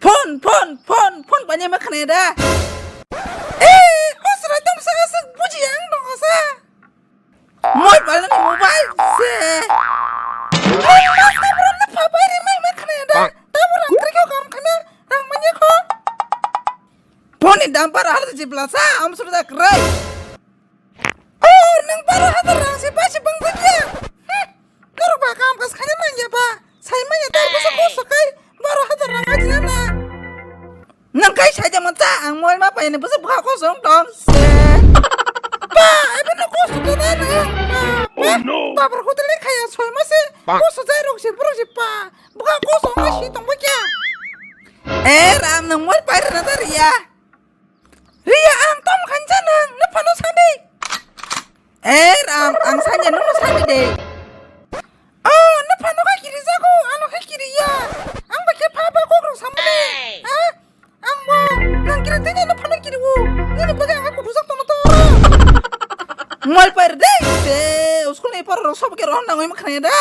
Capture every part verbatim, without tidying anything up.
Phone, phone, phone, phone paina ma khna da. Eh, o chwrai tong sa sa buji ang dong sa. Mobile ni mobile se. Mobile ta bro na pha pai ri mai ma khna da. Ta bro rang kri ko kam khna rang manya ko. Phone ni dam par har ji bla sa am sur da krai. Oh, nang baro hazar rang se basi bang bang ya. Hmm. Norok ba kam kas khani man ya ba. Sai man ya ta basa ko sakai baro hazar rang aji na na. Nang kai sai jaman cha ang mol ma pai ne basa bha ko song tong se. Ba, abi no ko su da na. Ba, ba. Oh, no. Ba bar hotel le khaya soi ma se. Ko su jai rok se bro se pa. Bha ko song ma si tong ba kya. Eh, ram nang mol pai na da ri ya. Ria ang tom khancha nang, na phano sadi. Eh, ram, ang sanya nung sadi de. Oh, na phano ka kiri jago, ano ka kiri ya. Ang ba khe pha ba kok rok samani. Ha? Ang ba, nang kiri tanya na phano kiri wo. Ni ni bagai ang aku dujak tono to. Mal par de, se, uskul ni par rok sob ke rohon nang oi ma khana da.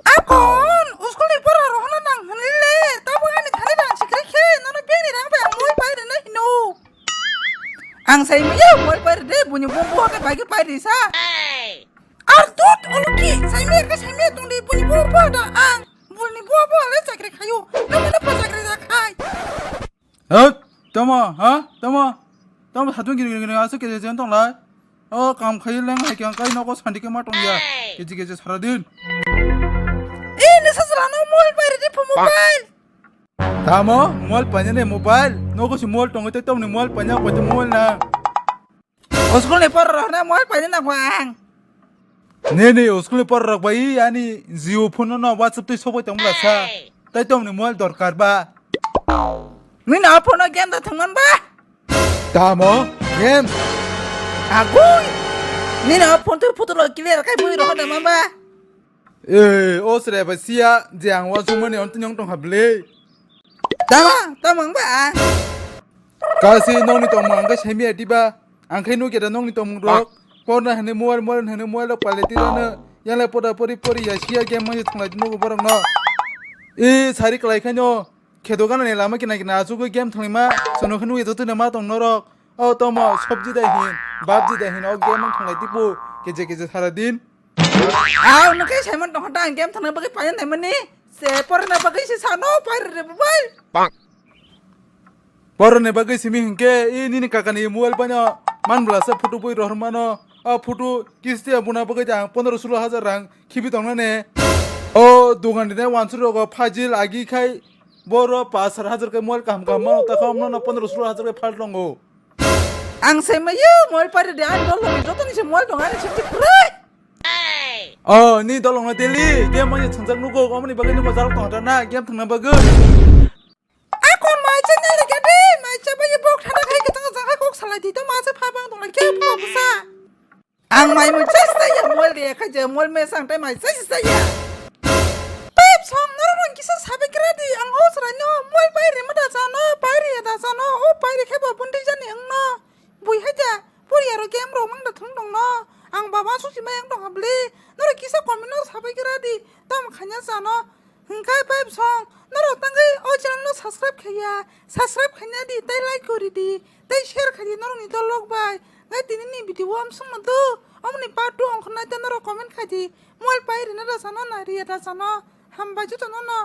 Akon, uskul ni pora rohorna nang hwnle, tabuk ani thani rang sikri khe, nono bini rang bai ang mol pai rwna hino. Ang sai maya mol pai rwde, buni bo bo ke bai ke pai risa. Ar dut oluki, sai maya ke sai maya tongdi, buni bo bo da ang, bulni bo bo le chakri khayo, nono na pa chakri da khai. Hei, tamo, ha? Tamo? Tamo satung giri giri giri aswk keje jen tong lai? O kam khai leng hai khe ang kai nogo sandi khe ma tong ya. Keje keje sara din. Eh, nisa sala no mobile pai ridi phu mobile. Tamo? Mobile paina ne mobile? Nogo si mobile tong tei tamo ni mobile paina ko te mobile na. Uskul ni por rok na mobile paina nang ang. Ne ne uskul ni por rok bai ani Jio phone no WhatsApp tei sobai tong bla sa. Tai tamo ni mobile dorkar ba. Nini o phone o game da thangman ba? Tamo? Game? Agui! Nini o phone tu photo rok clear kai bui rok da man ba? Eh, o sre ba sia je ang wa sumani on tinyong tong hable. Tama, tama ang ba? Kasi nongni tongmung ang khe saimaya diba? Ang khe nukya da nongni tongmung rok. Porna hwnwi mobile, mobile hwnwi mobile rok pailai twi rano. Yang lai poda pori pori ya siya game manya thwnglai di nugo borok no. E sari kwlai khaino kheto gana ni lama kina kina achugwi game thwnglaima. Sono khe nukya da twi ma tong norok. O tomo sobji da hin, babji da hin o game thwnglai di bo. Keje keje sara din. Ang nokhe saimon tongkha ta ang game thangna bagwi paina naimani. Se porna bagwi se sano pair re bubai. Porna bagwi simi hinkhe i nini kakani mobile paina man blasa photo bui rohor mano. A photo kisti abuna bagwi ang pondro sulo hajar rang khibi tongna ne. O dogan dine wansuk rogo phajil agi khai boro pas sat hajar kai mobile kaham kaham mano ta kham no pondro sulo hajar kai phal tongo. Ang se ma yo mobile pare de ang dol lo joto ni se mobile dong ani se ti prai. Oh, ni dol lo daily game ma ye changjak nugo omni bagwi nugo jalok tong na game thangna bagwi. Akon mai channel le gade mai cha ba ye bok thana khai ke tang jang kok salai di to ma se pha bang dong ke pha bsa. Ang mai mui chai chai ya mol de kha je mol me sang tai mai chai chai ya. Pep song nor ron kisa sabe kra di ang o sra no mol pai re ma da sa no pai re da sa no o pai re khe bo bundi jani ang no. Bui hai ja puri aro game ro mang da thung dong no. Ang baba su si mai ang dong habli. Nor kisa comment no sabe kra di tam khanya sa no. Hwnkhe pep song norok tangwi o channel no subscribe khaiya subscribe khaina di tei like kori di. Tei share khai di norokni dolok bai. Ngai tini ni video o amsong no do. Omoni part two ongkhornai tei norok comment khai di. Mobile pai rina da sano na riya da sano. Hambai joto no no.